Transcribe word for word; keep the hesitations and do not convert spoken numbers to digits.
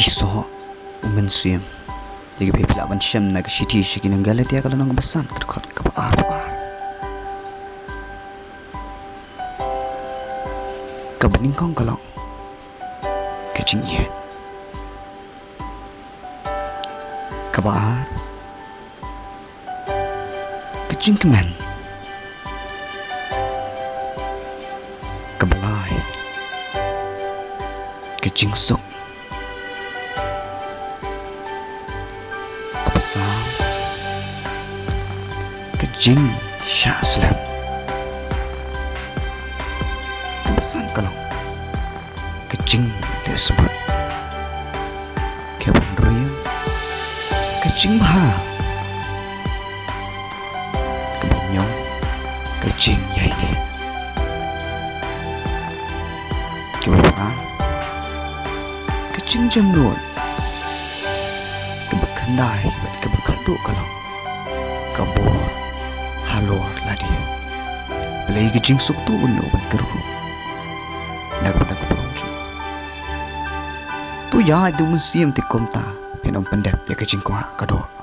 Ki soh u mynsiem. Te kiba phi lah ban shem na ka shithi sha ki nong Galatia ka lynnong kaba san ka dkhot kaba arphew ar. Kaba nyngkong ka long ka jingïeit. Kaba ar ka jingkmen. Kaba lai ka jingsuk. Kaba saw ka jingshah slem. Kaba san ka long ka jingleh sbut. Kaba hynriew ka jingbha. Kaba hynñiew ka jingïaineh. Kaba phra ka jingjemnud. Kaba khyndai bad kaba khatduh ka long ka bor halor lade. Balei ka jingsuk to ban ïoh ban kyrkhu na ka bynta ka burom jong u? To ïaid da u mynsiem te kumta phin ym pyndep ïa ka jingkwah ka doh.